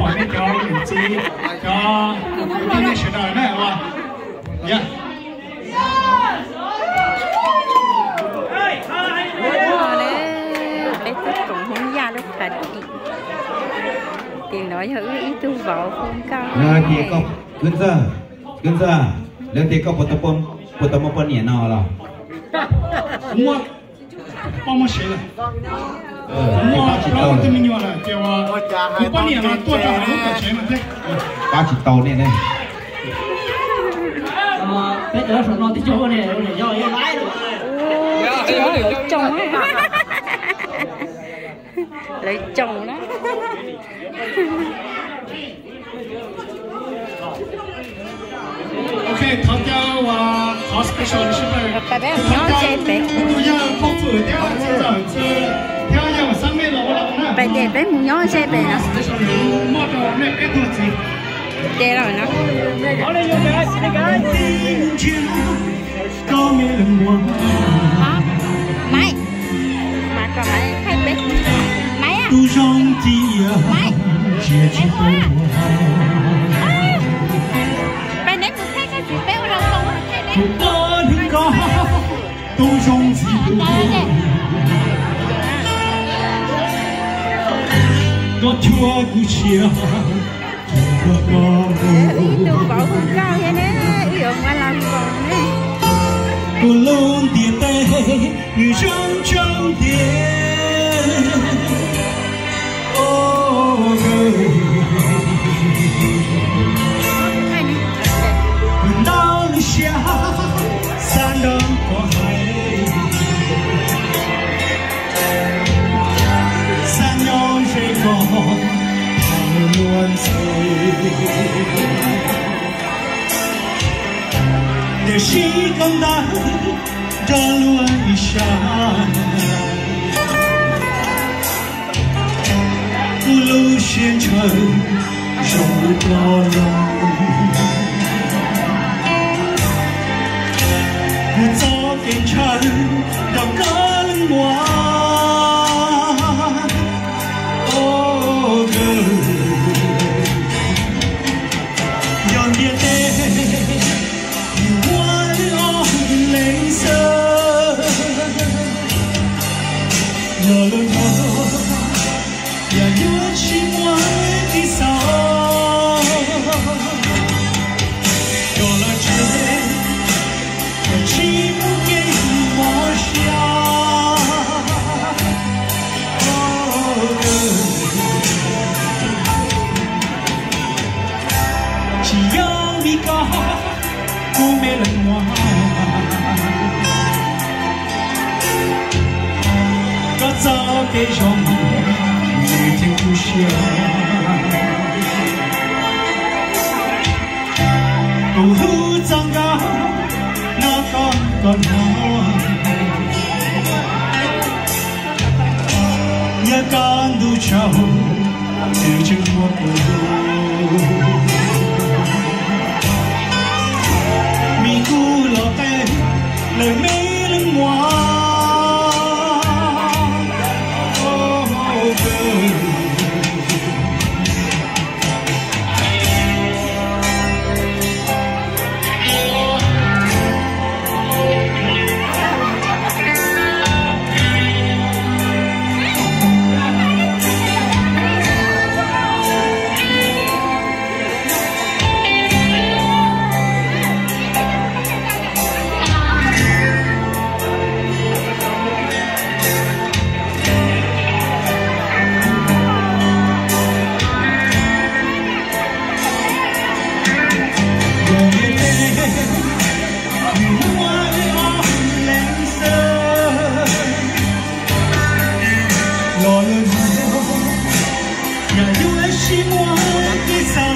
Nej cov niam txiv, cov kwv tij nej sawv daws na, yog. Peb tub koom Hmoob Yaj lub party, ces no yog wb ib tug vauv hu nkauj. Lawv hais tias koj, Kwv Ntxawg, Kwv Ntxawg, lawv tias koj puas tau muaj poj niam no los? Muaj, poj muaj sev lawm. Muaj plaub leej twg me nyuam lawm ces kuv poj niam los tuaj rau hauv lub tuam tsev no thiab. Pab tsis tau nej ne. Peb cov saum no twb cog ua niam, ua niam yau, yau laiv lawm. Lawv coob, lawv coob na. Ok, thov caw, thov special shipper, thov caw tus yawg Phooj Fwm thiab txiv ntxawm Txwj thiab yawg Xam Mej los ua los na. Peb ces peb mus nyob ze pem no. Special muaj rau nej peb tug txiv. Ces los no. Maiv, mas kom Maiv thaij peb. Maiv, Maiv, Maiv, peb neb mus thaij koj txiv peb ua zoo zoo thaij peb. Tus zoo ntxim hlub, koj cuab kuv siab, koj mus. Ib tug vauv hu nkauj thiab ne, wb yuav muab los koom ne. Kuv lub ntiaj teb nws zoo tshaj ntiag. Ntau lub siab xav nrog koj hais, xav nyob ze koj luag ntxhi. Tiam sis koj ntawd nrog luag ib sab, kuv lub siab ntshaw zoo li ploj loo. Kuv txoj kev ntshaw nrog koj leej muam. Yog ntiaj teb muaj ob leeg xwb, los luag nyob yog yuav tsis muaj kev xav, los lawv tsis, los tsis muaj kev mob siab. Tsis yog vim koj, kuv me leej muam, koj txoj kev zoo nws ceeb kuv siab. Kuv hlub txoj nkauj no koj, koj hnov, yog koj ntuj tsaug nws tseem muab kuv hlub. Vim kuv los qe lawm me leej muam. Los lawm, yog yuav sib muaj kev xav,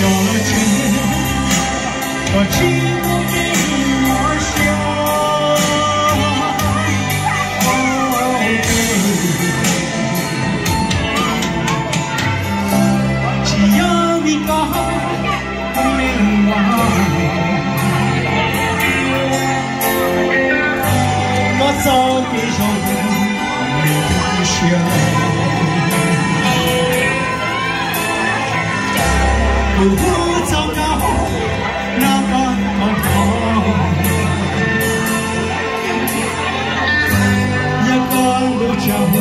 los lawm tsev, koj tsis muaj kev mob siab. Tsis yog vim koj, kuv me leej muam, koj txoj kev zoo nws ceeb kuv siab. Kuv hu txog koj, no koj koj thov, yog koj lub tsaug,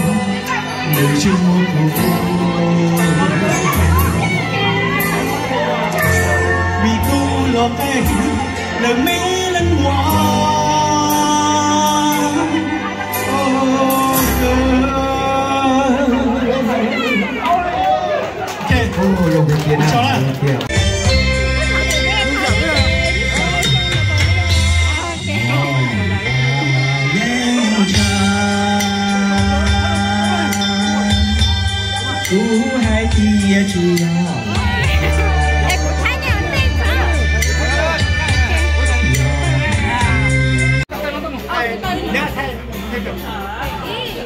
nws tsis muaj kuv hu. Vim kuv los qe lawm me leej muam. Kuv hais tias tsis yog.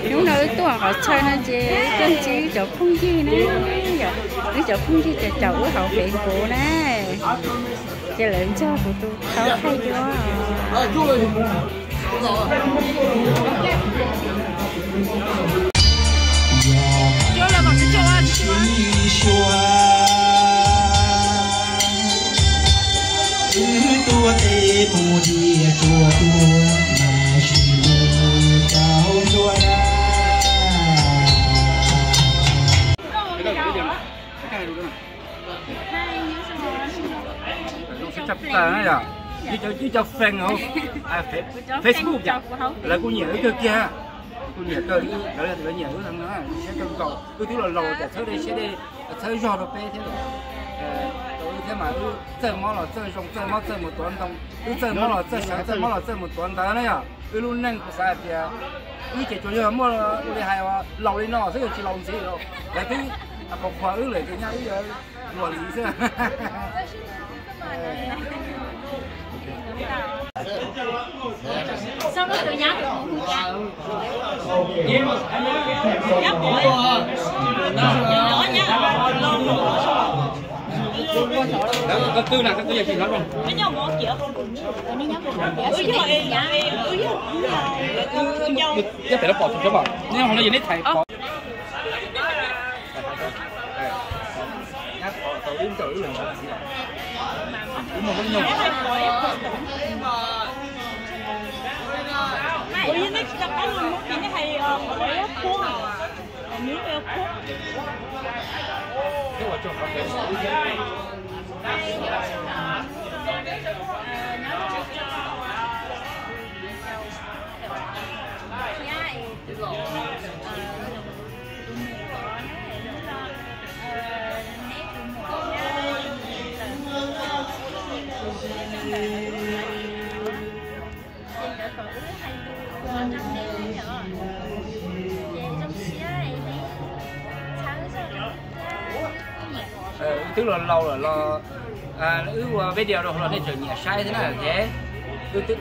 Hnub no wb tuaj qhov chaw no ces tuaj ntsib wb cov phooj ywg na, yom, wb cov phooj ywg ces caum wb hauv Facebook na, ces lawv nrog kuv tus thaub thaij dua. Wb tuaj tes mus dias tsuas tuaj, mas tsis mus tau ntua na. Zoo siab tshaj plaws na yom. Ib cov, ib cov fan hauv Facebook yom, lawv kuj nyiam wb kawg kiag. Kuj nyiam kawg, lawv, lawv nyiam wb heev na, siab kawg nkaus. Wb twb los laus ces txhawb dej siab dej, txhawb zog rau peb thiab. Wb thiab mas wb txawj mob los txawj zoo, txawj mob txawj mus tuav ntoo, wb txawj mob los txawj sawv, txawj mob los txawj mus tuav ntawv na yom. Wb lub neej kuv xav hais tias wb ces tsuas yog muaj li hais laus li no xwb, tsis laus ntxiv li. Lawv twb qhuas qhuas wb lawm ces nyaj wb yuav luag li xwb. Koj twb na, koj twb yog tsis hnov. Nyob pem lub pom tsuas mas, nyob hauv no yog neb thaiv pom. Wb twb los laus lawm los wb ua video rau hauv los nej tseem nyiam saib thiab na, ces wb twb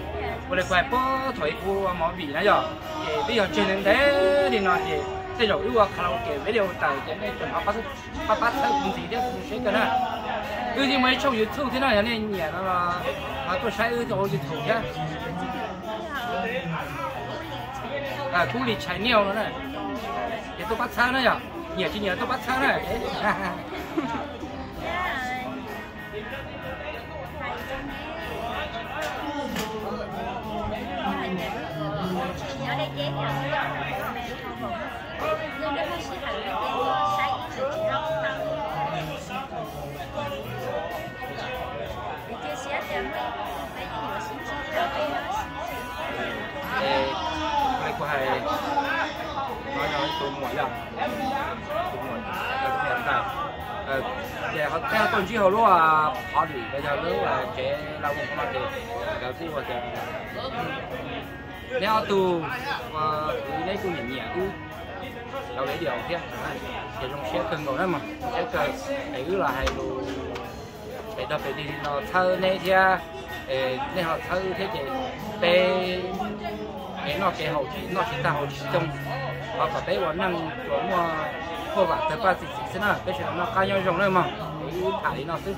ua li kuv hais puag thaum ub kuv ua movie na yom, ces twb yog tseg ntev ntev li no ces tej zaum wb ua karaoke video tawm ces nej tseem ho pab pab txhawb kuv ntxiv thiab kuv siab kawg na. Wb yeej muaj ib tshooj YouTube thiab no, yog nej nyiam no los ho tuaj saib wb ua YouTube thiab. Kub Li Channel no na, ces tuaj pab txhawb na yom, nyiam tsis nyiam tuaj pab txhawb na. Kuv hais no yog tus muam yog, tus muam, ces peb tuaj ntsib hauv lub, qhov lwm los yog lub tsev lau mus no ces lawv twb ua tias neb ob tug, kuv neb kuj nyiam nyiam wb lub video thiab, ces zoo siab kawg nkaus na mog, zoo siab kawg es wb los hais lus pem tog pem dig li no txhawb neb thiab, nej ho txhawb wb thiab ces peb kev noj kev haus tsis noj tsis tag haus tsis coob, ho kom peb ua neej tsuas muaj huaj vam tawg paj txi txiv xwb na, peb sawv daws noj qab nyob zoo na mog, wb tham li no xwb.